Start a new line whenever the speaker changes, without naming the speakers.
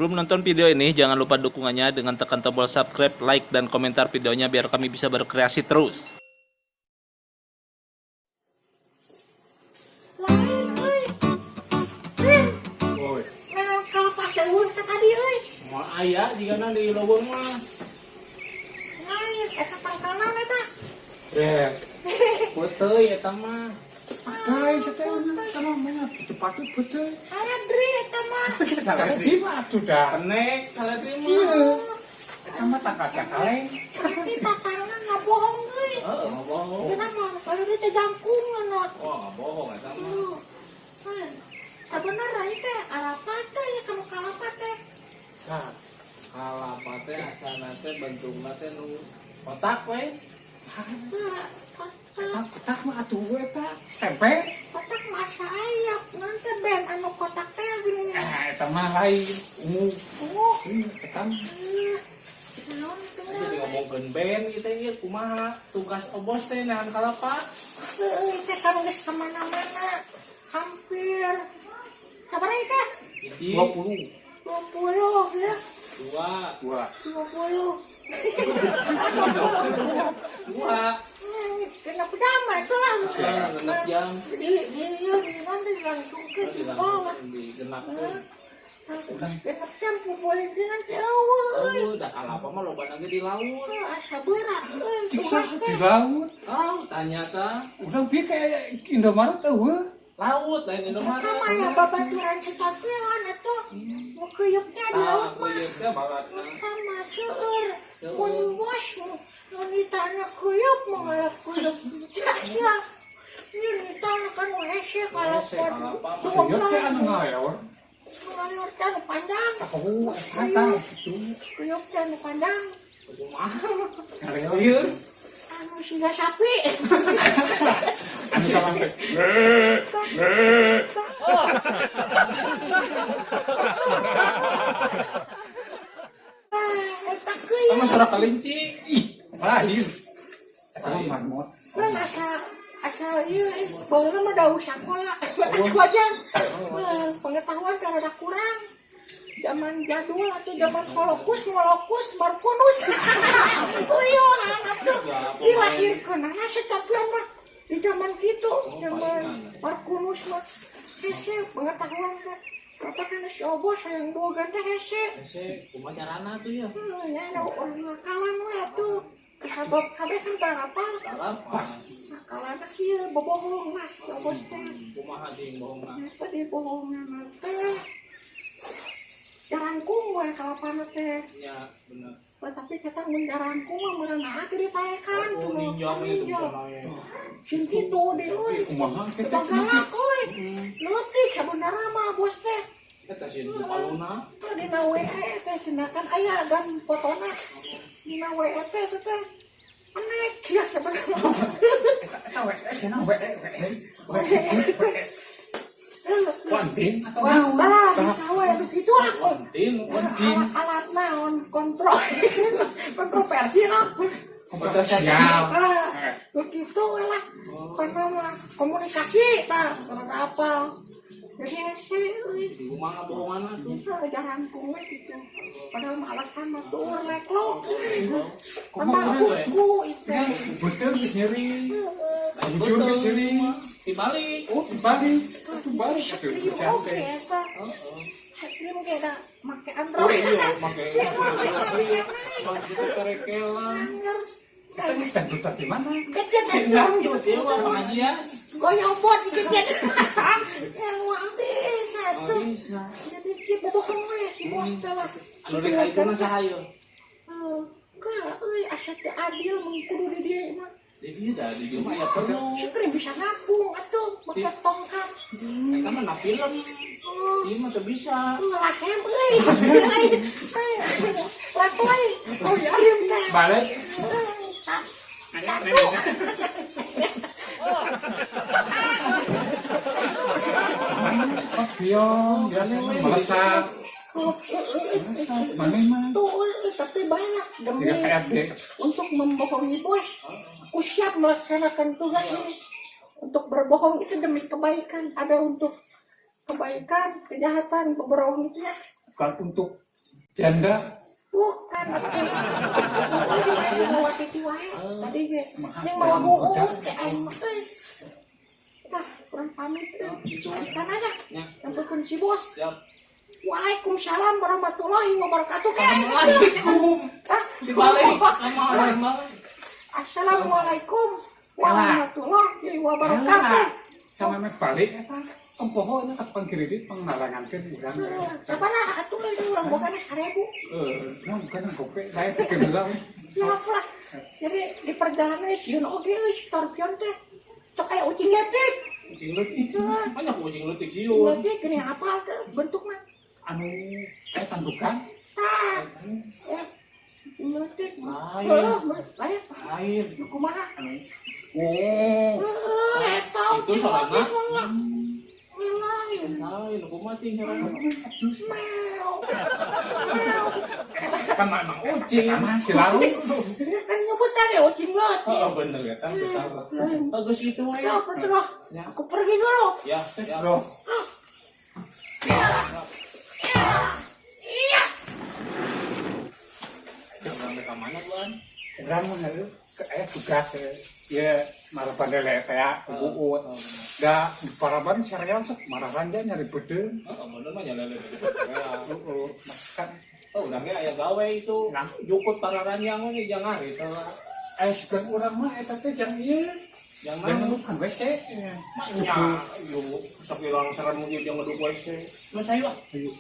Sebelum nonton video ini, jangan lupa dukungannya dengan tekan tombol subscribe, like, dan komentar videonya biar kami bisa berkreasi terus.
Lain euy. Eh,
Woi,
nah kalapa seueuh teh tadi euy.
Moal aya jigana di leuweung mah.
Lain eta pangkalan eta.
Eh, peuteuy eta mah.
Ay, sa tayo na sama mana patut putih.
Saladri eta mah.
Salah di mah sudah.
Penek saladri mah.
Iya. Eta mah tangkal cakaleng.
Berarti tatangna ngabohong euy.
Heeh, ngabohong.
Kita mah kalau teh jangkung anu.
Oh, ngabohong eta mah.
Tuh. Eh, sabenerna ieu teh arapa teh ieu kamu kalapa teh.
Nah, kalapa teh asana teh bentukna teh nu kotak we.
Tah, kotak.
Kotak mah atuh eta tempe.
Kotak masa aya nanti ben anu kotak teh gini.
Ah, eta mah lain ungu.
Ungu.
Eta mah.
Eh, naon teh?
Jadi ngomongkeun band gitu ieu kumaha tugas obos teh nahan kalapa.
Heueuh teh kan geus kemana-mana. Hampir sabaraha ieu teh?
Hiji,
20.
20 ya.
dua,
Dua.
20.
dua.
Genep jam itu lah.
Ya, genep jam.
Di nanti langsung ke di bawah.
Digenapkeun.
Genep jam boleh dengan eueuh euy.
Oh, da kalapa mah loba ge di laut.
Asa berat euy
Ciksa
tugas
di
teh.
laut.
Laut ternyata.
Urang pieu kayak Indomaret eueuh.
Laut lain Indomaret.
Eta mah ya babaturan setokean atuh. Mau keuyeup-nya di
Ah,
laut mah.
kuyeup teh balatna.
Sama seueur.
Seueur.
Mun bos mun ditanya keuyeup mah ngalap keuyeup. Ya ya. Ini ditanya kan hese kalapa.
Hese kalapa mah.
Ieu teh anu ngaleor.
Ngaleor teh anu panjang.
Oh, eta tah kitu.
Keuyeup teh anu panjang.
Kumaha?
Ngaleor.
Ieu.
Anu siga sapi.
Anu sama teh.
Ah, eta keuyeup.
Sama suara kelinci.
Ih, lain. Eta mah marmot.
Kan asa asa ieu baheula mah daun sakola. Wajan. Pengetahuan teh rada kurang. Zaman jadul atau zaman holokus, molokus, markunus. Uyuhan atuh dilahirkeunana setopian mah di zaman kitu, zaman markunus mah. Hese pengetahuan teh. Rata kan si obos hayang boga teh hese.
Hese, kumaha carana tuh ya?
Ya, orang ngakalan we atuh. Sabab kabeh kan tarapal.
Kalapa.
Ngakalan kieu bobohong mah si obos teh.
Kumaha jeung bohongna?
Kenapa dia bohongan teh? Jarangkung we kalapana teh.
Ya, bener.
Wah, tapi kata mun jarangkung mah meureun atuh ditaekan.
Oh, ninjau itu bisa naik.
Sing kitu deui euy.
Kumaha teh?
Bagalak euy. Leutik sabenerna mah bos teh.
Eta sih di paluna.
Tah dina WE teh cenah kan aya gan fotona. Dina WE teh teh teh. Penek ya sebenarnya.
Eta we, eta we, we. Wanting atau
Wah,
naon?
tah, bisa we begitu lah.
Kontin,
Wanting.
Alat naon kontrol kontroversi lah.
Kontroversial.
Ah, begitu lah. Karena mah komunikasi tah, karena apa? Jadi hese euy.
di kumaha bohonganna tuh.
Bisa jarangkung we gitu. Padahal mah alasan mah tuh leklok euy.
Kumaha
Tentang
we?
kuku itu.
Ya, betul geus nyeri.
Heeh.
Jujur geus nyeri.
Dibalik.
Oh, dibalik. Atuh balik atuh
Sekrim
cantik.
oke eta.
Heeh.
Sekrim ge da make
Oh
Android.
iya, make
Ya, make bisa naik.
Bang situ terekelan.
Anger.
Eta geus dangdut di mana?
Gede
Dangdut ieu mah pengajian.
Goyobot gede. Yang uang bisa
Oh,
tuh.
bisa.
Jadi ki bobohong we si bos teh lah.
Anu rek kaituna saha ieu?
Enggak, euy asa teu adil mun kudu di dieu mah.
Di dieu da, di dieu mah aya penuh.
Sekrim bisa ngapung atuh make tongkat.
Eta mah na film.
Oh,
Ieu mah teu bisa.
lahem euy. Euy. Latoy. Oh ya, teh.
Balik.
Tatu.
Pion, biasanya melesak. Mana mah?
Tuh, tapi banyak demi
Tiga KRD.
untuk membohongi bos. Aku siap melaksanakan tugas ini. Untuk berbohong itu demi kebaikan. Ada untuk kebaikan, kejahatan, berbohong itu ya.
Bukan untuk Janda.
Bukan atuh. Lagi main bawa titi wae. Tadi ge yang mawa buuk teh aing mah euy. Tah, kurang pamit euy. Sana aja.
Ya.
Sampaikan si bos.
Siap.
Waalaikumsalam warahmatullahi wabarakatuh.
Assalamualaikum.
Hah?
Dibalik sama.
Assalamualaikum warahmatullahi wabarakatuh.
Sama meh balik eta. Tong poho nya ka tukang kredit pangnarangankeun urang.
Sabaraha atuh euy urang bogana 1000.
Nah, bukan gope, saya pikir heula we.
Siap lah. Jadi di perjalanan sieun oge euy scorpion teh. Sok aya ucing leutik.
Ucing leutik. Banyak ucing leutik
Ucing
sieun.
leutik geuning apal teh bentukna.
Anu tandukan.
Tah. Ya. Ucing leutik.
Lain.
Heuh, lain.
Lain.
Nu kumaha?
Anu. Oh.
Heuh, eta
Itu
ucing
soalna.
leutik mah. Lain.
Lain, kumaha cing sorangan.
Meow. Meow.
Kan
Emang ucing.
Eta mah si lalu.
Ini kan nyebut tadi ucing leutik.
Oh, bener ya kan salah. Bagus gitu we.
Ya, betul.
Ya.
Aku pergi dulu.
Ya, ya.
Bro.
Iya.
Sampai ke mana tuan?
Urang mah heueuh ke tugas ya maraban lele teh buut. Da di paraban serial sok mararanja nyari beudeung.
Oh, bener mah nyalele.
Heeh, makan.
Oh, urang ge aya gawe itu.
Nah.
Jukut pararanjang we jangan itu.
Sugan urang mah eta teh jang ieu.
Jangan.
Jang ngedukan WC.
Maknya, yuk, sok urang serem ge jeung ngeduk WC. Mas ayo.
Ayo.